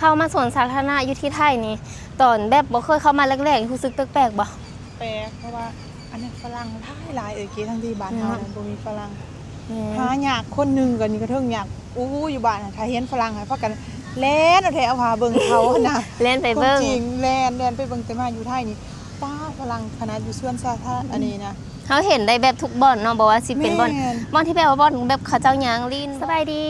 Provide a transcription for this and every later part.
ເຂົ້າມາສວນສາທາລະນະຢູ່ທີ່ໄທນີ້ ຕອນແບບບໍ່ເຄີຍເຂົ້າມາແລກໆ ຮູ້ສຶກແປກໆບໍ່? ແປກ ເພາະວ່າອັນນີ້ຝຣັ່ງຫຼາຍໆ ເອີຍ ເກ ທັງທີ່ບ້ານເຮົາ ເນາະ ນັ້ນບໍ່ມີຝຣັ່ງ ແມ່ນ ຫາຍາກ ຄົນໜຶ່ງກໍນີ້ກໍເຖິງຍາກ ໂອ້ ຢູ່ບ້ານຫັ້ນ ຖ້າເຫັນຝຣັ່ງຫັ້ນ ພາກັນແລ່ນເອົາແທ້ເອົາຫາເບິ່ງເຂົາຫັ້ນນະ ແລ່ນໄປເບິ່ງ ຄວາມຈິງ ແລ່ນ ແລ່ນໄປເບິ່ງ ແຕ່ມາຢູ່ໄທນີ້ ປ້າ ຝຣັ່ງຂະໜາດຢູ່ສວນສາທາລະນະ ອັນນີ້ນະ ເຮົາເຫັນໄດ້ແບບທຸກບ່ອນເນາະ ບໍ່ວ່າຊິເປັນບ່ອນ ແມ່ນ ບ່ອນທີ່ແບບວ່າບ່ອນແບບເຂົາເຈົ້າຍ່າງຫຼິ້ນ. ສະບາຍດີ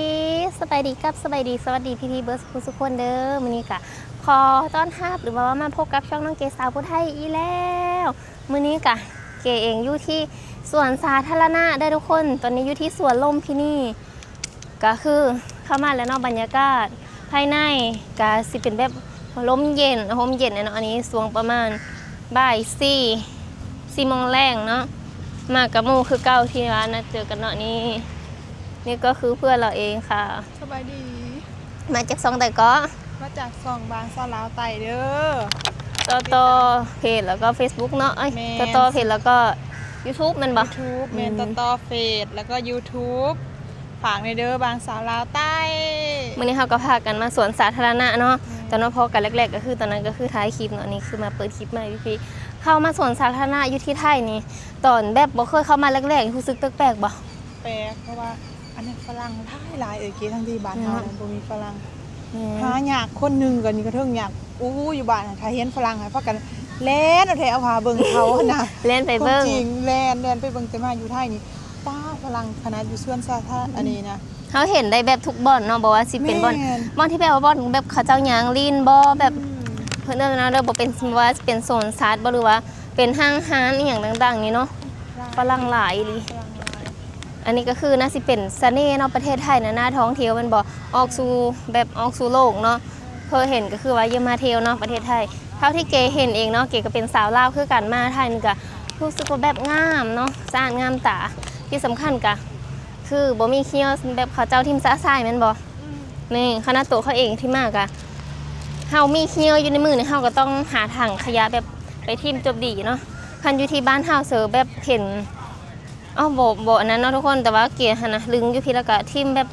ສະບາຍດີກັບສະບາຍດີ ສະຫວັດດີພີ່ໆເບິດສູ່ທຸກຄົນເດີ. ມື້ນີ້ກະຂໍຕ້ອນຮັບ ຫຼືວ່າມາພົບກັບຊ່ອງນ້ອງເກສາວຜູ້ໄທອີກແລ້ວ. ມື້ນີ້ກະເກເອງຢູ່ທີ່ສວນສາທາລະນະເດີທຸກຄົນ. ຕອນນີ້ຢູ່ທີ່ສວນລົມພິນີ ກະຄືເຂົ້າມາແລ້ວເນາະ ບັນຍາກາດພາຍໃນກະຊິເປັນແບບລົມເຢັນ ຮົ່ມເຢັນແຫຼະເນາະ. ອັນນີ້ຊ່ວງປະມານບ່າຍສີ່ ສີ່ໂມງແລງເນາະ ມາກັບໝູ່ຄືເກົ່າທີ່ວ່ານັດເຈີກັນເນາະ. ນີ້ ນີ້ກໍຄືເພື່ອນລາວເອງຄ່ະ. ສະບາຍດີ. ມາຈາກຊ່ອງໃດເກາະ? ມາຈາກຊ່ອງບາງສາວລາວໃຕ້ເດີ. ຕໍ່ຕໍ່ເພຈແລ້ວກໍເຟສບຸກເນາະ ເອີຍ ແມ່ນ ຕໍ່ຕໍ່ເພຈແລ້ວກໍຢູທູບແມ່ນບໍ່? ຢູທູບ ແມ່ນ ອືມ ຕໍ່ຕໍ່ເຟສແລ້ວກໍຢູທູບ ຝາກແດ່ເດີ ບາງສາວລາວໃຕ້. ມື້ນີ້ເຮົາກໍພາກັນມາສວນສາທາລະນະເນາະ ແມ່ນ ຕອນມາພໍ້ກັນແລກໆ ກໍຄືຕອນນັ້ນກໍຄືຖ່າຍຄລິບເນາະ ນີ້ຄືມາເປີດຄລິບໃໝ່ພີ່ໆ. ເຂົ້າມາສວນສາທາລະນະຢູ່ທີ່ໄທນີ້ ຕອນແບບບໍ່ເຄີຍເຂົ້າມາແລກໆ ຮູ້ສຶກແປກໆບໍ່? ແປກ ເພາະວ່າອັນນີ້ຝຣັ່ງຫຼາຍໆ ເອີຍ ເກ ທັງທີ່ບ້ານເຮົາ ເນາະ ນັ້ນບໍ່ມີຝຣັ່ງ ແມ່ນ ຫາຍາກ ຄົນໜຶ່ງກໍນີ້ກໍເຖິງຍາກ ໂອ້ ຢູ່ບ້ານຫັ້ນ ຖ້າເຫັນຝຣັ່ງຫັ້ນ ພາກັນແລ່ນເອົາແທ້ເອົາຫາເບິ່ງເຂົາຫັ້ນນະ ແລ່ນໄປເບິ່ງ ຄວາມຈິງ ແລ່ນ ແລ່ນໄປເບິ່ງ ແຕ່ມາຢູ່ໄທນີ້ ປ້າ ຝຣັ່ງຂະໜາດຢູ່ສວນສາທາລະນະ ອັນນີ້ນະ ເຮົາເຫັນໄດ້ແບບທຸກບ່ອນເນາະ ບໍ່ວ່າຊິເປັນບ່ອນ ແມ່ນ ບ່ອນທີ່ແບບວ່າບ່ອນແບບເຂົາເຈົ້າຍ່າງຫຼິ້ນບໍ່ ແບບ ອືມ ເພິ່ນເອີ້ນວ່າແນວໃດ ບໍ່ເປັນ ວ່າເປັນສວນສັດບໍ່ ຫຼືວ່າເປັນຫ້າງຮ້ານອີ່ຫຍັງຕ່າງໆນີ້ເນາະ ຝຣັ່ງຫຼາຍອີ່ຫຼີ. ອັນນີ້ກໍຄືໜ້າຊິເປັນສະເໜ່ເນາະ ປະເທດໄທນະ ໜ້າທ່ອງທ່ຽວແມ່ນບໍ່? ອອກສູ່ແບບ ອອກສູ່ໂລກເນາະ ເພິ່ນເຫັນກໍຄືວ່າຢາກມາທ່ຽວເນາະ ປະເທດໄທ. ເທົ່າທີ່ເກເຫັນເອງເນາະ ເກກໍເປັນສາວລາວຄືກັນ ມາໄທນີ້ກໍຮູ້ສຶກວ່າແບບງາມເນາະ ສະອາດງາມຕາ ທີ່ສຳຄັນກໍຄືບໍ່ມີຂີ້ເຫຍື້ອແບບເຂົາເຈົ້າຖິ້ມຊະຊາຍແມ່ນບໍ່? ອືມ ນີ້ ຂະໜາດໂຕເຂົາເອງທີ່ມາກະ ເຮົາມີຂີ້ເຫຍື້ອຢູ່ໃນມືນີ້ ເຮົາກໍຕ້ອງຫາຖັງຂະຫຍະແບບໄປຖິ້ມຈົບດີເນາະ. ຄັນຢູ່ທີ່ບ້ານເຮົາເສີແບບເຫັນ ເອົ້າ ບໍ່ ບໍ່ອັນນັ້ນເນາະທຸກຄົນ ແຕ່ວ່າເກຫັ້ນນະ ລຶງຢູ່ພີ້ ແລ້ວກໍຖິ້ມແບບ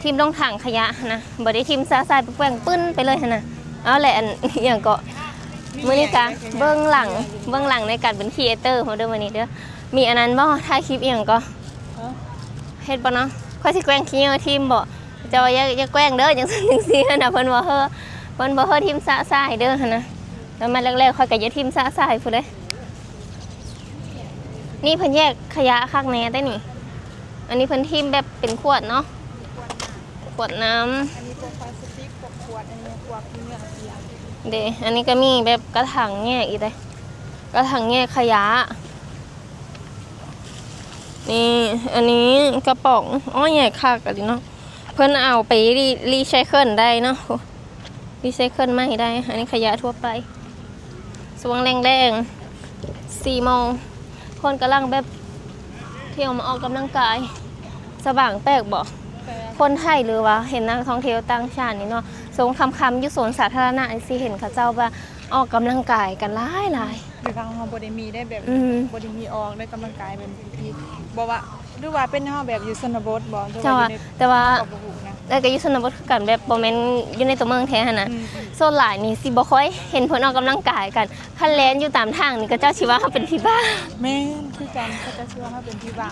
ຖິ້ມລົງຖັງຂະຫຍະຫັ້ນນະ ບໍ່ໄດ້ຖິ້ມຊະຊາຍ ແກວ່ງປຶ້ນໄປເລີຍຫັ້ນນະ. ເອົາແຫຼະ ອັນ ອີ່ຫຍັງເກາະ ມື້ນີ້ກະເບື້ອງຫຼັງ ເບື້ອງຫຼັງໃນການເປັນຄຣີເອເຕີເຮົາເດີ ມື້ນີ້ເດີ ມີອັນນັ້ນບໍ່? ຖ່າຍຄລິບອີ່ຫຍັງເກາະ? ເອີ ເຮັດບໍ່ເນາະ? ຂ້ອຍຊິແກວ່ງຂີ້ເຫຍື້ອຖິ້ມບໍ່? ເຈົ້າວ່າຢ່າ ຢ່າແກວ່ງເດີ ຈັ່ງຊັ້ນຈັ່ງຊີ້ຫັ້ນນະ ເພິ່ນບໍ່ເຮີ້ ເພິ່ນບໍ່ເຮີ້ຖິ້ມຊະຊາຍເດີຫັ້ນນະ. ແລ້ວມາແລກໆ ຂ້ອຍກໍຢ່າຖິ້ມຊະຊາຍພຸ້ນເດ້. ນີ້ເພິ່ນແຍກຂະຫຍະຄັກແນ່ເດ້ນີ້. ອັນນີ້ເພິ່ນຖິ້ມແບບເປັນຂວດເນາະ ຂວດນ້ຳ ອັນນີ້ພວກພລາສຕິກ ພວກຂວດ ອັນນີ້ພວກເຫຍື້ອເສຍເດ້. ອັນນີ້ກໍມີແບບກະຖັງແຍກອີກເດ້ ກະຖັງແຍກຂະຫຍະ. ນີ້ ອັນນີ້ກະປ໋ອງ ໂອ້ຍ ໃຫຍ່ຄັກອີ່ຫຼີເນາະ. ເພິ່ນເອົາໄປຣີ ຣີໄຊເຄິນໄດ້ເນາະ ຣີໄຊເຄິນໃໝ່ໄດ້. ອັນນີ້ຂະຫຍະທົ່ວໄປ. ຊ່ວງແລງໆ ສີ່ໂມງ ຄົນກຳລັງແບບທ່ຽວມາອອກກຳລັງກາຍ. ສະຫວ່າງແປກບໍ່? ແປກ. ຄົນໄທ ຫຼືວ່າເຫັນນັກທ່ອງທ່ຽວຕ່າງຊາດນີ້ເນາະ ຊ່ວງຄ່ຳໆ ຢູ່ສວນສາທາລະນະນີ້ ຊິເຫັນເຂົາເຈົ້າວ່າອອກກຳລັງກາຍກັນຫຼາຍໆ. ຢູ່ລາວເຮົາບໍ່ໄດ້ມີໄດ້ແບບ ອືມ ບໍ່ໄດ້ມີອອກໄດ້ກຳລັງກາຍແບບນີ້ ບໍ່ວ່າ ຫຼືວ່າເປັນເຮົາແບບຢູ່ຊົນນະບົດບໍ່ ຫຼືວ່າຢູ່ໃນ ແຕ່ວ່າ ເຮົາກໍບໍ່ຮູ້ນະ ເອີ ກໍຢູ່ຊົນນະບົດຄືກັນ ແບບບໍ່ແມ່ນຢູ່ໃນຕົວເມືອງແທ້ຫັ້ນນະ. ອືມ ສ່ວນຫຼາຍນີ້ຊິບໍ່ຄ່ອຍເຫັນເພິ່ນອອກກຳລັງກາຍກັນ. ຄັນແລ່ນຢູ່ຕາມທາງນີ້ ເຂົາເຈົ້າຊິວ່າເຮົາເປັນຜີບ້າ. ແມ່ນຄືກັນ ເຂົາເຈົ້າຊິວ່າເຮົາເປັນຜີບ້າ.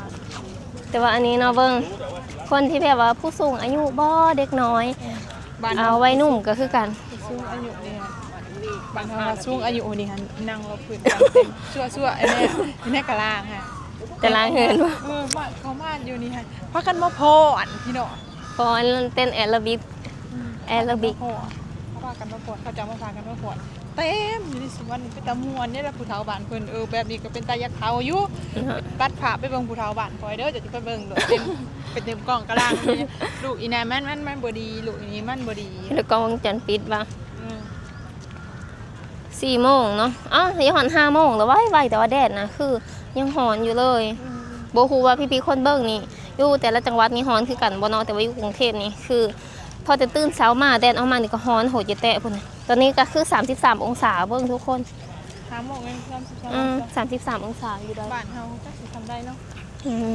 ແຕ່ວ່າອັນນີ້ເນາະ ເບິ່ງ ຄົນທີ່ແບບວ່າຜູ້ສູງອາຍຸບໍ່ ເດັກນ້ອຍ ເອີ ບ້ານເຮົາ ອ່າ ວັຍໜຸ່ມກໍຄືກັນ. ຜູ້ສູງອາຍຸນີ້ ບ້ານເຮົາວ່າສູງອາຍຸນີ້ຫັ້ນ ນັ່ງລົງພື້ນກັນເຕັມຊົ່ວໆ ອັນນີ້ ໃນຕາລາງຫັ້ນ ຕາລາງເຮືອນບໍ່? ເອີ ມາ ເຂົາມາຢູ່ນີ້ຫັ້ນ ພາກັນມາຟ້ອນພີ່ນ້ອງ ຟ້ອນເຕັ້ນແອໂຣບິກ ອືມ ແອໂຣບິກ ເຂົາມາຟ້ອນ ເຂົາພາກັນມາຟ້ອນ ເຂົາເຈົ້າມາພາກັນມາຟ້ອນ ເຕັມຢູ່ໃນສວນນີ້ ເປັນຕາມ່ວນເດ້ລະ ຜູ້ເຖົ້າບ້ານເພິ່ນ. ເອີ ແບບນີ້ກໍເປັນຕາຢາກເຖົ້າຢູ່ ເນາະ ຕັດພາບໄປເບິ່ງຜູ້ເຖົ້າບ້ານຂ້ອຍເດີ ເຈົ້າຈະໄປເບິ່ງໂລດ ເຕັມ ເປັນເຕັມກ້ອງຕາລາງຢູ່. ລູກອີ່ນາມັນ ມັນ ມັນບໍ່ດີ ລູກອີ່ນີ້ມັນບໍ່ດີ. ແລ້ວກ້ອງວົງຈອນປິດວ່າ ອືມ ສີ່ໂມງເນາະ ອ້າວ ຍັງຮອດຫ້າໂມງແລ້ວ ໄວໆ ແຕ່ວ່າແດດນະ ຄືຍັງຮ້ອນຢູ່ເລີຍ. ອືມ ບໍ່ຮູ້ວ່າພີ່ໆຄົນເບິ່ງນີ້ ຢູ່ແຕ່ລະຈັງຫວັດນີ້ຮ້ອນຄືກັນບໍ່ເນາະ ແຕ່ວ່າຢູ່ກຸງເທບນີ້ຄື ພໍແຕ່ຕື່ນເຊົ້າມາ ແດດອອກມານີ້ກໍຮ້ອນໂຫດຈະແຕະພຸ້ນນະ. ຕອນນີ້ກໍຄືສາມສິບສາມອົງສາ ເບິ່ງທຸກຄົນ ຫ້າໂມງເອງ ສາມສິບສາມ ອືມ ອົງສາ ສາມສິບສາມອົງສາຢູ່ໄດ໋ ບ້ານເຮົາຈັກຊິສ່ຳໃດເນາະ. ອືມ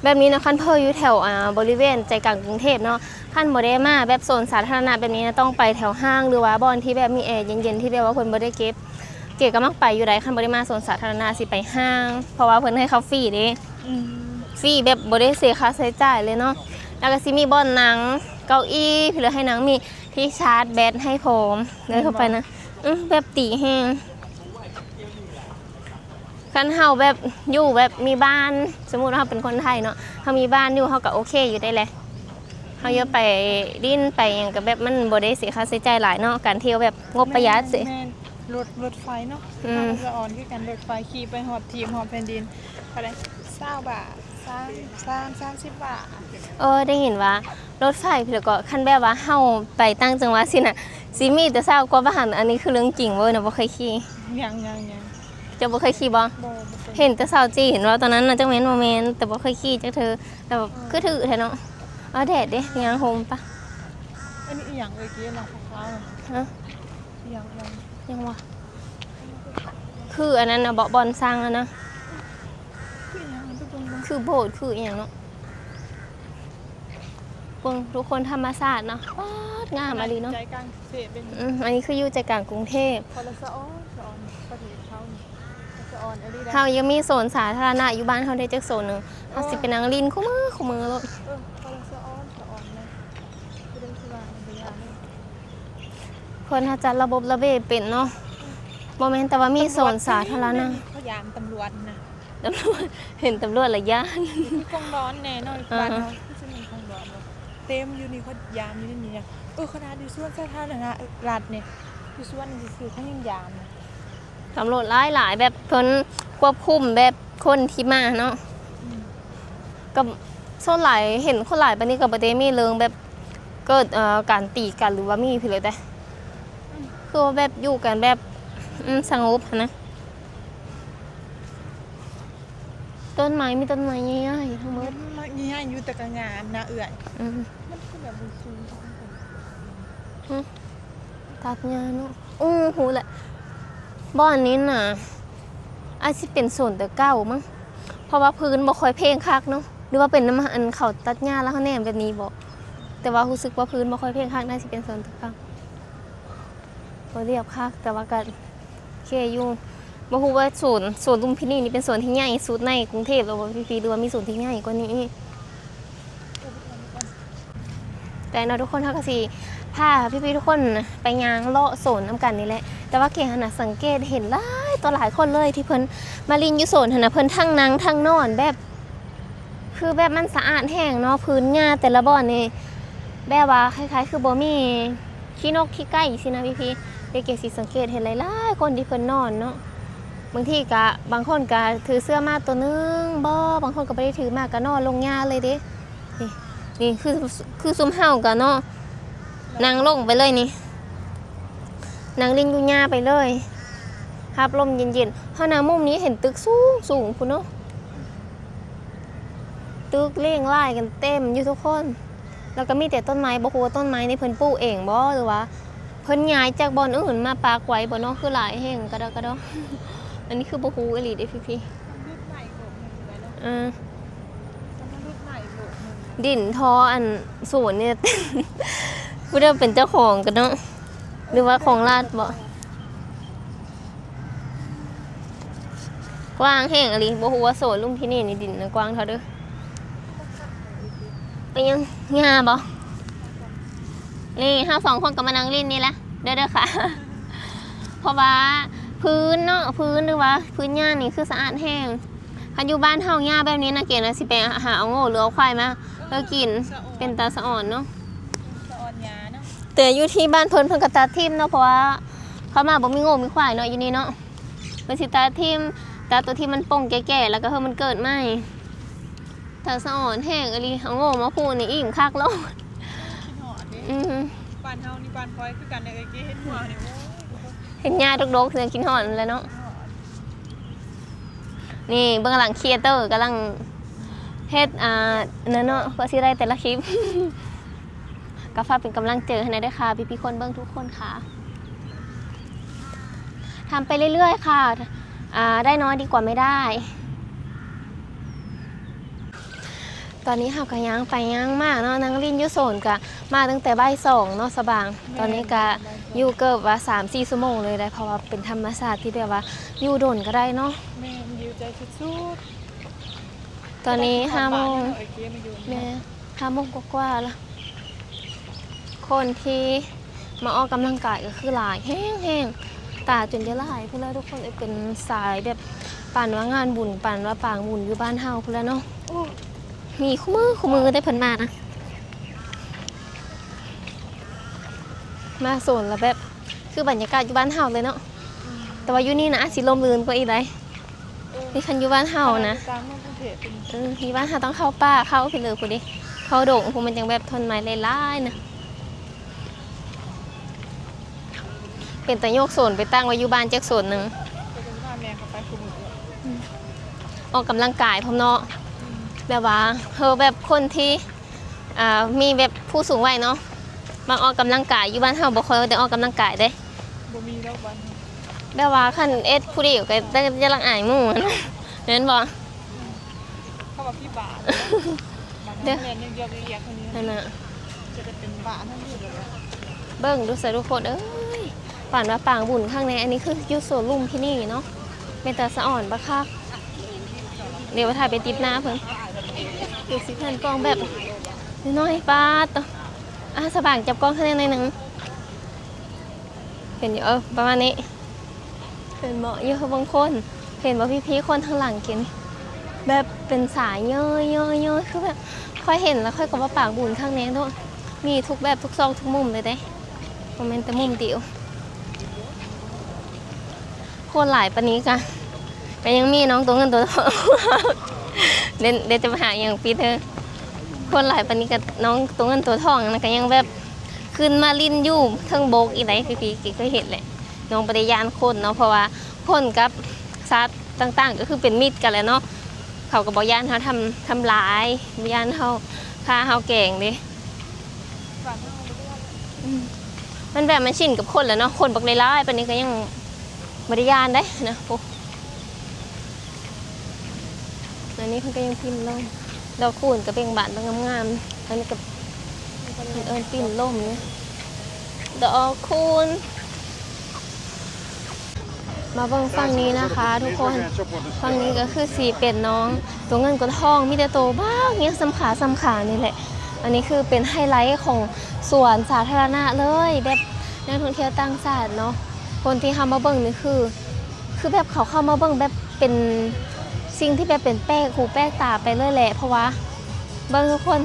ແບບນີ້ນະ ຄັນເພີຢູ່ແຖວ ອ່າ ບໍລິເວນໃຈກາງກຸງເທບເນາະ ຄັນບໍ່ໄດ້ມາແບບໂຊນສາທາລະນະແບບນີ້ນະ ຕ້ອງໄປແຖວຫ້າງ ຫຼືວ່າບ່ອນທີ່ແບບມີແອເຢັນໆ ທີ່ແບບວ່າເພິ່ນບໍ່ໄດ້ເກັບ. ເກກໍມັກໄປຢູ່ໃດ໋ ຄັນບໍ່ໄດ້ມາໂຊນສາທາລະນະ ຊິໄປຫ້າງ ເພາະວ່າເພິ່ນໃຫ້ເຂົ້າຟຣີເດ້. ອືມ ຟຣີແບບບໍ່ໄດ້ເສຍຄ່າໃຊ້ຈ່າຍເລີຍເນາະ. ແລ້ວກໍຊິມີບ່ອນນັ່ງ ເກົ້າອີ່ ເພື່ອໃຫ້ນັ່ງ ມີທີ່ຊາດແບັດໃຫ້ພ້ອມ. ເດີນເຂົ້າໄປນະ ອືມ ແບບຕີແຮງ. ຄັນເຮົາແບບຢູ່ແບບມີບ້ານ ສົມມຸດວ່າເຮົາເປັນຄົນໄທເນາະ ເຮົາມີບ້ານຢູ່ ເຮົາກໍໂອເຄຢູ່ໄດ໋ແຫຼະ. ເຮົາຢ່າໄປຫຼິ້ນໄປຫຍັງ ກໍແບບມັນບໍ່ໄດ້ເສຍຄ່າໃຊ້ຈ່າຍຫຼາຍເນາະ ການທ່ຽວແບບງົບປະຢັດຊີ້. ແມ່ນໆ ລົດ ລົດໄຟເນາະ ອືມ ສະອອນຄືກັນ ລົດໄຟຂີ່ໄປຮອບທີບຮອບແຜ່ນດິນ ເທົ່າໃດ ຊາວບາດ ສາມ ສາມ ສາມສິບບາດ. ເອີ ໄດ້ຍິນວ່າລົດໄຟ ແລ້ວກໍຄັນແບບວ່າເຮົາໄປຕ່າງຈັງຫວັດຊີ້ນະ ຊິມີແຕ່ຊາວກວ່າບາດ. ອັນນີ້ຄືເລື່ອງຈິງເວີນະ ບໍ່ເຄີຍຂີ່. ຍັງໆໆ ເຈົ້າບໍ່ເຄີຍຂີ່ບໍ່? ບໍ່ ບໍ່ເຄີຍ. ເຫັນແຕ່ຊາວຈີນເວົ້າຕອນນັ້ນນະ ຈັກແມ່ນບໍ່ແມ່ນ ແຕ່ບໍ່ເຄີຍຂີ່ຈັກເທື່ອ. ແຕ່ແບບ ເອີ ຄືຖືກແທ້ເນາະ. ເອົາແດດເດ້ ຍ່າງໂຮມປະ. ອັນນີ້ອີ່ຫຍັງເອີຍ ກີ້ລະຂາວໆ ຮະ? ອີ່ຫຍັງ ອີ່ຫຍັງ ຫຍັງວະ? ຄືອັນນັ້ນນະ ເບາະບ່ອນສ້າງຫັ້ນນະ ຄືອີ່ຫຍັງ ໄປເບິ່ງ ຄືໂບດ ຄືອີ່ຫຍັງເນາະ. ເບິ່ງທຸກຄົນ ທຳມະຊາດເນາະ ປາດ ງາມອີ່ຫຼີເນາະ ໃຈກາງເຂດເປັນ ອືມ ອັນນີ້ຄືຢູ່ໃຈກາງກຸງເທບ. ເຂົາລະສະອອນ ສະອອນ ປະເທດເຮົານີ້ ສະອອນອີ່ຫຼີ. ເຮົາຍັງມີໂຊນສາທາລະນະຢູ່ບ້ານເຮົາເດ້ຈັກໂຊນໜຶ່ງ ເຮົາຊິໄປນັ່ງຫຼິ້ນຄູ່ມື້ ຄູ່ມື້ໂລດ. ເອີ ເຂົາລະສະອອນ ສະອອນເນາະ ຜູ້ໃດຊິວ່າ ບໍ່ວ່າເນາະ. ເພິ່ນເຮົາຈັດລະບົບລະບຽບເປັນເນາະ ບໍ່ແມ່ນແຕ່ວ່າມີໂຊນສາທາລະນະ. ຕຳຫຼວດ ເຂົາຢາມຕຳຫຼວດນະ. ຕຳຫຼວດ ເຫັນຕຳຫຼວດລະຢ້ານ. ຄືກົງດອນແນ່ເນາະ ເອີ ບ້ານເຮົາຄືຊິມີກົງດອນເນາະ ເຕັມຢູ່ນີ້ ເຂົາຢາມຢູ່ໃນນີ້ນະ. ເອີ ຂະໜາດຢູ່ສວນສາທາລະນະລັດນີ້ ຢູ່ສວນນີ້ຊື່ໆ ເຂົາຍັງຢາມນະ. ຕຳຫຼວດຫຼາຍໆ ແບບເພິ່ນຄວບຄຸມແບບຄົນທີ່ມາເນາະ. ອືມ ກໍສ່ວນຫຼາຍເຫັນຄົນຫຼາຍປານນີ້ກໍບໍ່ໄດ້ມີເລື່ອງແບບເກີດ ເອີ ການຕີກັນ ຫຼືວ່າມີພິເລີແຕ່ ອືມ ຄືວ່າແບບຢູ່ກັນແບບ ອືມ ສະຫງົບຫັ້ນນະ. ຕົ້ນໄມ້ ມີຕົ້ນໄມ້ໃຫຍ່ໆ ທັງໝົດ ໃຫຍ່ຢູ່ ແຕ່ກໍງາມນະເອື້ອຍ. ອືມ ມັນຄືແບບມັນສູງ ຮະ ຕັດຫຍ້າເນາະ. ໂອ້ ຮູ້ແລ້ວ ບ່ອນນີ້ນະ ອາດຊິເປັນສວນແຕ່ເກົ່າມັ້ງ ເພາະວ່າພື້ນບໍ່ຄ່ອຍເພງຄັກເນາະ ຫຼືວ່າເປັນນຳ ອັນ ເຂົາຕັດຫຍ້າແລ້ວເຮົາແນມແບບນີ້ບໍ? ແຕ່ວ່າຮູ້ສຶກວ່າພື້ນບໍ່ຄ່ອຍເພງຄັກ ໜ້າຊິເປັນສວນແຕ່ເກົ່າ. ບໍ່ລຽບຄັກ ແຕ່ວ່າກໍໂອເຄຢູ່. ບໍ່ຮູ້ວ່າສວນ ສວນລຸມພິນີນີ້ເປັນສວນທີ່ໃຫຍ່ສຸດໃນກຸງເທບແລ້ວບໍ່ພີ່ໆ ຫຼືວ່າມີສວນທີ່ໃຫຍ່ກວ່ານີ້? ແຕ່ເນາະ ທຸກຄົນ ເຮົາກໍຊິພາພີ່ໆ ທຸກຄົນໄປຍ່າງເລາະສວນນຳກັນນີ້ແຫຼະ. ແຕ່ວ່າເກຫັ້ນນະ ສັງເກດເຫັນຫຼາຍຕໍ່ຫຼາຍຄົນເລີຍ ທີ່ເພິ່ນມາຫຼິ້ນຢູ່ສວນຫັ້ນນະ ເພິ່ນທັງນັ່ງທັງນອນ ແບບ ຄືແບບມັນສະອາດແຮງເນາະ ພື້ນຫຍ້າແຕ່ລະບ່ອນນີ້ ແບບວ່າຄ້າຍໆ ຄືບໍ່ມີຂີ້ນົກຂີ້ໄກ່ຊີ້ນະພີ່ໆ. ເດເກຊິສັງເກດເຫັນຫຼາຍໆ ຄົນທີ່ເພິ່ນນອນເນາະ ບາງທີກະ ບາງຄົນກະຖືເສື້ອມາໂຕໜຶ່ງບໍ ບາງຄົນກໍບໍ່ໄດ້ຖືມາ ກະນອນລົງຫຍ້າເລີຍເດ້. ນີ້ ນີ້ຄື ຄືຊຸມເຮົາກະເນາະ ນັ່ງລົງໄປເລີຍນີ້ ນັ່ງຫຼິ້ນຢູ່ຫຍ້າໄປເລີຍ ຮັບລົມເຢັນໆ. ເຮົານັ່ງມຸມນີ້ເຫັນຕຶກສູງໆ ພຸ້ນເນາະ ຕຶກລຽງລາຍກັນເຕັມຢູ່ທຸກຄົນ ແລ້ວກໍມີແຕ່ຕົ້ນໄມ້. ບໍ່ຮູ້ວ່າຕົ້ນໄມ້ນີ້ເພິ່ນປູກເອງບໍ ຫຼືວ່າເພິ່ນຍ້າຍຈາກບ່ອນອື່ນມາປັກໄວ້ບໍເນາະ ຄືຫຼາຍແຮງ ກະດອກກະດອ. ອັນນີ້ຄືບໍ່ຮູ້ອີ່ຫຼີເດ້ພີ່ໆ. ເອີ ດິນທໍ່ອັນສວນນີ້ ຜູ້ໃດເປັນເຈົ້າຂອງກັນເນາະ ຫຼືວ່າຂອງລັດບໍ? ກວ້າງແຮງອີ່ຫຼີ ບໍ່ຮູ້ວ່າໂຊນລຸ່ມພິນີນີ້ດິນນະກວ້າງເທົ່າໃດ. ເປັນຫຍັງ ຫຍ້າບໍ? ນີ້ເຮົາສອງຄົນກໍມານັ່ງຫຼິ້ນນີ້ລະເດີ ເດີຄ່ະ ເພາະວ່າພື້ນເນາະ ພື້ນ ຫຼືວ່າພື້ນຫຍ້ານີ້ຄືສະອາດແຮງ. ຄັນຢູ່ບ້ານເຮົາຫຍ້າແບບນີ້ນະ ເກນະຊິໄປຫາເອົາໂງ່ ຫຼືເອົາຄວາຍມາເຮັດກິນ ເປັນຕາສະອອນເນາະ ສະອອນຫຍ້າເນາະ. ແຕ່ຢູ່ທີ່ບ້ານເພິ່ນ ເພິ່ນກໍຕັດຖິ້ມເນາະ ເພາະວ່າເຂົາມາບໍ່ມີໂງ່ມີຄວາຍເນາະ ຢູ່ນີ້ເນາະ ເພິ່ນຊິຕັດຖິ້ມ ຕັດຕົວທີ່ມັນປົ່ງແກ່ໆ ແລ້ວກໍໃຫ້ມັນເກີດໃໝ່. ຕາສະອອນແຮງອີ່ຫຼີ ເອົາໂງ່ມາຜູກນີ້ອີ່ມຄັກໂລດ. ຄິດຮອດເດ້ ອື ບ້ານເຮົານີ້ ບ້ານຂ້ອຍຄືກັນເດ້ ເອີຍ ເກເຫັນຫົວນີ້ ໂອ້ຍ ເຫັນຫຍ້າດົກໆ ເຖິງຄິດຮອດຫັ້ນແຫຼະເນາະ. ນີ້ເບື້ອງຫຼັງຄຣີເອເຕີກຳລັງເຮັດ ອ່າ ນັ້ນເນາະ ເພື່ອຊິໄດ້ແຕ່ລະຄລິບ. ກໍຝາກເປັນກຳລັງໃຈໃຫ້ແດ່ເດີຄ່ະ ພີ່ໆ ຄົນເບິ່ງທຸກຄົນຄ່ະ. ທຳໄປເລື້ອຍໆ ຄ່ະ ອ່າ ໄດ້ນ້ອຍດີກວ່າໄມ່ໄດ້. ຕອນນີ້ເຮົາກໍຍ່າງໄປຍ່າງມາເນາະ ນັ່ງຫຼິ້ນຢູ່ໂຊນ ກໍມາຕັ້ງແຕ່ບ່າຍສອງເນາະ ສະບາງ. ແມ່ນ ຕອນນີ້ກໍຢູ່ເກືອບວ່າສາມສີ່ຊົ່ວໂມງເລີຍໄດ໋ ເພາະວ່າເປັນທຳມະຊາດທີ່ແບບວ່າຢູ່ດົນກໍໄດ້ເນາະ. ແມ່ນ ຫິວໃຈສຸດໆ. ຕອນນີ້ຫ້າໂມງ ແມ່ນ ຫ້າໂມງກວ່າໆລະ. ຄົນທີ່ມາອອກກຳລັງກາຍກໍຄືຫຼາຍແຮງໆ ຕາຈົນຈະລາຍພຸ້ນລະທຸກຄົນເອີຍ. ເປັນສາຍແບບປານວ່າງານບຸນ ປານວ່າປາງບຸນຢູ່ບ້ານເຮົາພຸ້ນລະເນາະ. ໂອ້ ມີຄູ່ມື້ ຄູ່ມື້ໄດ໋ເພິ່ນມານະ. ມາໂຊນລະແບບຄືບັນຍາກາດຢູ່ບ້ານເຮົາເລີຍເນາະ. ອືມ ແຕ່ວ່າຢູ່ນີ້ນະອາດຊິລົມລື່ນກວ່າອີກໄດ໋. ເອີ ນີ້ຄັນຢູ່ບ້ານເຮົານະ ຢູ່ຕ່າງເມືອງກຸງເທບ ເອີ ຢູ່ບ້ານເຮົາຕ້ອງເຂົ້າປ່າ ເຂົ້າພີ້ເລີຍພຸ້ນເດ ເຂົ້າດົງພຸ້ນ ມັນຈັ່ງແບບທ່ອນໄມ້ຫຼາຍໆນະ. ເປັນຕາຍົກໂຊນໄປຕັ້ງໄວ້ຢູ່ບ້ານຈັກໂຊນໜຶ່ງ ເອີ ກໍຊິພາແມ່ເຂົາໄປຄູ່ມື້. ອືມ ອອກກຳລັງກາຍພ້ອມເນາະ. ອືມ ແບບວ່າເຮົາແບບຄົນທີ່ ອ່າ ມີແບບຜູ້ສູງໄວເນາະ ມັກອອກກຳລັງກາຍ. ຢູ່ບ້ານເຮົາບໍ່ຄ່ອຍໄດ້ອອກກຳລັງກາຍເດ້. ບໍ່ມີດອກບ້ານເຮົາ ແບບວ່າຄັນເຮັດຜູ້ດຽວກໍໄດ້ ຈະລັກອາຍໝູ່ຫັ້ນນະ ແມ່ນບໍ່? ອືມ ເຂົາວ່າຜີບ້ານ ບ້ານເຮົາແລ່ນຢອກໆແຢກໆ ຫັ້ນນະ ຈະໄດ້ເປັນບ້ານເຮົາຢູ່ແລ້ວ. ເບິ່ງດູຊະທຸກຄົນເອີຍ ປານວ່າປາງບຸນຄັກແນ່. ອັນນີ້ຄືຢູ່ໂຊນລຸ່ມທີ່ນີ້ເນາະ ເປັນຕາສະອອນບັກຄັກ. ດຽວວ່າຖ້າໄປຕິດໜ້າເພິ່ນ ຄືຊິແຜ່ນກ້ອງແບບນ້ອຍໆ. ປາດໂຕ ອ່າ ສະບາງຈັບກ້ອງໃຫ້ແດ່ໜ້ອຍໜຶ່ງ ເຫັນຢູ່ ເອີ ປະມານນີ້. ເຫັນບໍ່ ຢູ່ເບິ່ງຄົນ ເຫັນບໍ່ພີ່ໆ ຄົນທາງຫຼັງກິນ ແບບເປັນສາຍເຍີ້ຍໆໆ ຄືແບບຂ້ອຍເຫັນແລ້ວຂ້ອຍກໍວ່າປາງບຸນຄັກແນ່ເນາະ. ມີທຸກແບບ ທຸກຊອກທຸກມຸມເລີຍເດ້ ບໍ່ແມ່ນແຕ່ມຸມດຽວ. ຄົນຫຼາຍປານນີ້ກະ ກະຍັງມີນ້ອງຕົວເງິນຕົວທອງ ເດ ເດ ຈະໄປຫາອີ່ຫຍັງປິດເຮີ. ຄົນຫຼາຍປານນີ້ກະ ນ້ອງຕົວເງິນຕົວທອງນັ້ນກະຍັງແບບຂຶ້ນມາຫຼິ້ນຢູ່ເທິງບົກອີກໄດ໋ ພີ່ໆ ເຄີຍເຫັນແຫຼະ. ນ້ອງບໍ່ໄດ້ຢ້ານຄົນເນາະ ເພາະວ່າຄົນກັບສັດຕ່າງໆ ກໍຄືເປັນມິດກັນແຫຼະເນາະ. ເຂົາກໍບໍ່ຢ້ານເຮົາທຳ ທຳລາຍ ບໍ່ຢ້ານເຮົາຂ້າເຮົາແກງເດ້. ອືມ ມັນແບບມັນຊິນກັບຄົນແລ້ວເນາະ ຄົນບັກຫຼາຍໆປານນີ້ກໍຍັງບໍ່ໄດ້ຢ້ານເດ້ນະ. ໂອ້ ອັນນີ້ເພິ່ນກໍຍັງປິ່ນລົມ ດອກຄູນກໍເບ່ງບານແບບງາມໆ. ອັນນີ້ກໍເພິ່ນເອີ້ນປິ່ນລົມນີ້ ດອກຄູນ. ມາເບິ່ງຝັ່ງນີ້ນະຄະທຸກຄົນ ຝັ່ງນີ້ກໍຄືຊິເປັນນ້ອງຕົວເງິນຕົວທອງ ມີແຕ່ໂຕບັກໃຫຍ່ສ່ຳຂາສ່ຳຂານີ້ແຫຼະ. ອັນນີ້ຄືເປັນໄຮໄລຂອງສວນສາທາລະນະເລີຍ ແບບນັກທ່ອງທ່ຽວຕ່າງຊາດເນາະ ຄົນທີ່ເຮົາມາເບິ່ງນີ້ຄື ຄືແບບເຂົາເຂົ້າມາເບິ່ງແບບເປັນສິ່ງທີ່ແບບເປັນແປກຫູແປກຕາໄປເລີຍແຫຼະ ເພາະວ່າ ເບິ່ງທຸກຄົນ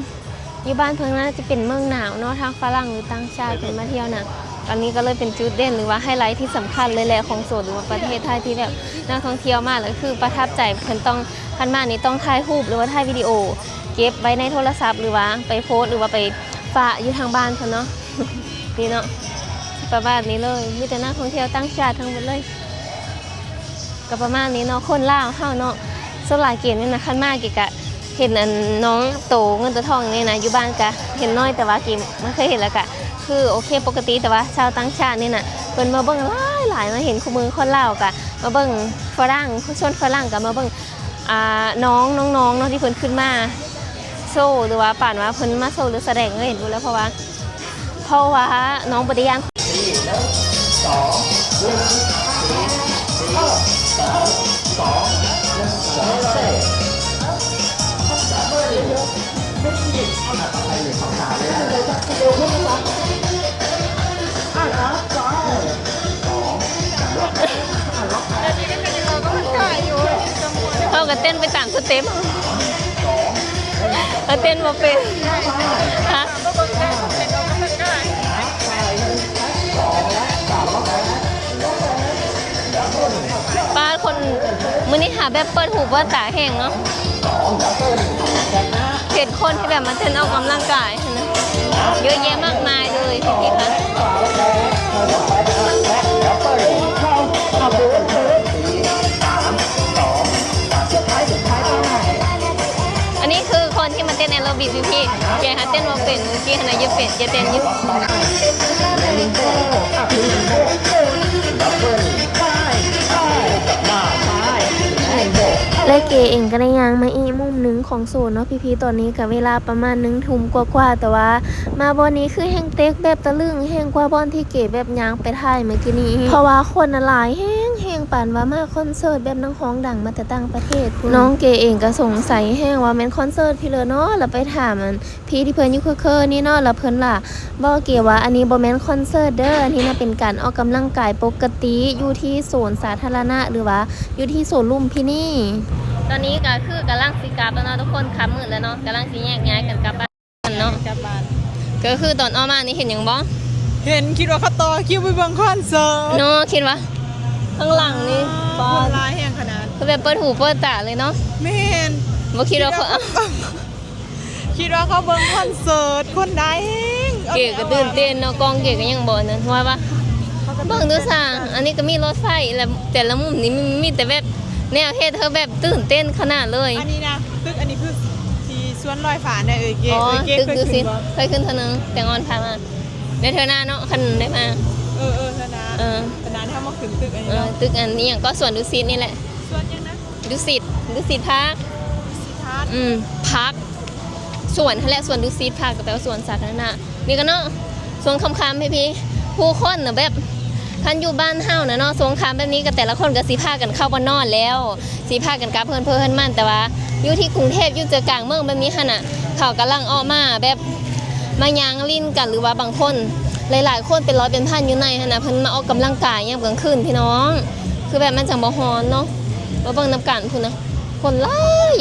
ຢູ່ບ້ານເພິ່ນນະຈະເປັນເມືອງໜາວເນາະ ທາງຝຣັ່ງ ຫຼື ຕ່າງຊາດເພິ່ນມາທ່ຽວນະ. ອັນນີ້ກໍເລີຍເປັນຈຸດເດັ່ນ ຫຼືວ່າໄຮໄລທີ່ສຳຄັນເລີຍແຫຼະຂອງໂສນ ຫຼືວ່າປະເທດໄທ ທີ່ແບບນັກທ່ອງທ່ຽວມາແລ້ວຄືປະທັບໃຈ ເພິ່ນຕ້ອງ ຄັນມານີ້ຕ້ອງຖ່າຍຮູບ ຫຼືວ່າຖ່າຍວິດີໂອເກັບໄວ້ໃນໂທລະສັບ ຫຼືວ່າໄປໂພສ ຫຼືວ່າໄປຝາກຢູ່ທາງບ້ານເພິ່ນເນາະ. ນີ້ເນາະ ປະມານນີ້ເລີຍ ມີແຕ່ນັກທ່ອງທ່ຽວຕ່າງຊາດທັງໝົດເລີຍ. ກໍປະມານນີ້ເນາະ ຄົນລາວເຮົາເນາະ ສ່ວນຫຼາຍເກດນີ້ນະ ຄັນມາເກດກະເຫັນອັນນ້ອງໂຕເງິນໂຕທອງນີ້ນະ ຢູ່ບ້ານກະເຫັນໜ້ອຍ ແຕ່ວ່າເກດມາເຄີຍເຫັນແລ້ວກະຄືໂອເຄປົກກະຕິ. ແຕ່ວ່າຊາວຕ່າງຊາດນີ້ນະ ເພິ່ນມາເບິ່ງຫຼາຍໆ ມາເຫັນຄູ່ມື້ ຄົນລາວກະມາເບິ່ງຝຣັ່ງ ຄົນສ່ວນຝຣັ່ງກະມາເບິ່ງ ອ່າ ນ້ອງ ນ້ອງໆເນາະ ທີ່ເພິ່ນຂຶ້ນມາໂຊ ຫຼືວ່າປານວ່າເພິ່ນມາໂຊ ຫຼືສະແດງ ເອີ ເຫັນຢູ່ແລ້ວ ເພາະວ່າ ເພາະວ່ານ້ອງບໍ່ໄດ້ຢ້ານ. ເຮົາກໍເຕັ້ນໄປຕາມສະເຕັບ ເຮົາເຕັ້ນບໍ່ເປັນ ຮະ. ປ້າ ຄົນມື້ນີ້ຫາແບບເປີດຫູເປີດຕາແຮງເນາະ ເຫັນຄົນທີ່ແບບມາເຕັ້ນອອກກຳລັງກາຍຫັ້ນນະ ເຍອະແຍະມາກມາຍເລີຍ ພີ່ໆ ຄະ. ອັນນີ້ຄືຄົນທີ່ມາເຕັ້ນແອໂຣບິກ ພີ່ໆ ແກຫາເຕັ້ນບໍ່ເປັນ ມື້ກີ້ຫັ້ນນະ ເຢັບເປັນ ເຈັບເຕັ້ນຢູ່. ແລະເກເອງກໍໄດ້ຍ່າງມາອີກໝູ່ ໜຶ່ງຂອງໂຊນເນາະພີ່ໆ. ຕອນນີ້ກໍເວລາປະມານໜຶ່ງທຸ່ມກວ່າໆ ແຕ່ວ່າມາບ່ອນນີ້ຄືແຮ່ງແຕກແບບຕະລຶງແຮ່ງກວ່າບ່ອນທີ່ເກແບບຍ່າງໄປຖ່າຍມື້ກີ້ນີ້ ເພາະວ່າຄົນນະຫຼາຍແຮງໆ ປານວ່າມາຄອນເສີດແບບນັກຮ້ອງດັງມາແຕ່ຕ່າງປະເທດພຸ້ນ. ນ້ອງເກເອງກໍສົງໄສແຮງວ່າແມ່ນຄອນເສີດພີ້ເລີເນາະ ແລ້ວໄປຖາມອັນ ພີ່ທີ່ເພິ່ນຢູ່ເຄີໆນີ້ເນາະ ແລ້ວເພິ່ນລະບອກເກວ່າ ອັນນີ້ບໍ່ແມ່ນຄອນເສີດເດີ້ ອັນນີ້ນະເປັນການອອກກຳລັງກາຍປົກກະຕິ ຢູ່ທີ່ສວນສາທາລະນະ ຫຼືວ່າຢູ່ທີ່ສວນລຸ່ມພີ້ນີ້. ຕອນນີ້ກໍຄືກຳລັງຊິກັບແລ້ວເນາະທຸກຄົນ ຄ່ຳມືດແລ້ວເນາະ ກຳລັງຊິແຍກຍ້າຍກັນກັບບ້ານເນາະ ກັບບ້ານ. ກໍຄືຕອນອອກມານີ້ເຫັນຫຍັງບໍ່? ເຫັນ ຄິດວ່າເຂົາຕໍ່ຄິວໄປເບິ່ງຄອນເສີດເນາະ ຄິດວ່າຂ້າງຫຼັງນີ້ ອາ ປາດ ຄົນຫຼາຍແຮງຂະໜາດ ຄືແບບເປີດຫູເປີດຕາເລີຍເນາະ. ແມ່ນ ບໍ່ຄິດວ່າ ຄິດວ່າ ເຂົາ ຄິດວ່າເຂົາເບິ່ງຄອນເສີດ ຄົນຫຼາຍແຮງ. ເກກໍຕື່ນເຕັ້ນເນາະ ກ້ອງເກກໍຍັງບໍ່ອັນນັ້ນ ວ່າ ວ່າ ເບິ່ງດູຊະ ອັນນີ້ກໍມີລົດໄຟ ແລະ ແຕ່ລະມຸມນີ້ມີ ມີແຕ່ແບບແນວເຮັດໃຫ້ແບບຕື່ນເຕັ້ນຂະໜາດເລີຍ. ອັນນີ້ນະ ຕຶກອັນນີ້ຄືທີ່ສວນລອຍຟ້ານະ ເອີຍເກ. ອໍ ເອີຍເກ ຕຶກ ເຄີຍຂຶ້ນບໍ່? ເຄີຍຂຶ້ນເທື່ອໜຶ່ງ ແຕ່ກ່ອນຜ່ານມາ ແຕ່ເທື່ອໜ້າເນາະ ຄັນໄດ້ມາ. ເອີ ເອີ ເທື່ອໜ້າ ເອີ ເທື່ອໜ້າທີ່ເຮົາມາຂຶ້ນຕຶກອັນນີ້ ເອີ ເນາະ ຕຶກອັນນີ້ຫຍັງກໍ ສວນດຸສິດນີ້ແຫຼະ. ສວນຫຍັງນະ? ດຸສິດ ດຸສິດພາກ ດຸສິດພາກ ອືມ ພາກ ສວນຫັ້ນແຫຼະ ສວນດຸສິດ ພາກກໍແປວ່າສວນສາທາລະນະ. ນີ້ກໍເນາະ ຊ່ວງຄ່ຳໆ ພີ່ໆ ຜູ້ຄົນນະແບບ ຄັນຢູ່ບ້ານເຮົານະເນາະ ຊ່ວງຄ່ຳແບບນີ້ກໍແຕ່ລະຄົນກໍຊິພາກັນເຂົ້າໄປນອນແລ້ວ ຊິພາກັນກັບເຮືອນໃຜເຮືອນມັນ ແຕ່ວ່າຢູ່ທີ່ກຸງເທບ ຢູ່ໃຈກາງເມືອງແບບນີ້ຫັ້ນນະ ເຂົາກຳລັງອອກມາແບບ ມາຍ່າງຫຼິ້ນກັນ ຫຼືວ່າບາງຄົນ ຫຼາຍໆຄົນເປັນຮ້ອຍເປັນພັນຢູ່ໃນຫັ້ນນະ ເພິ່ນມາອອກກຳລັງກາຍຍາມກາງຄືນພີ່ນ້ອງ ຄືແບບມັນຈັ່ງບໍ່ຮ້ອນເນາະ. ມາເບິ່ງນຳກັນພຸ້ນນະ ຄົນຫຼາຍ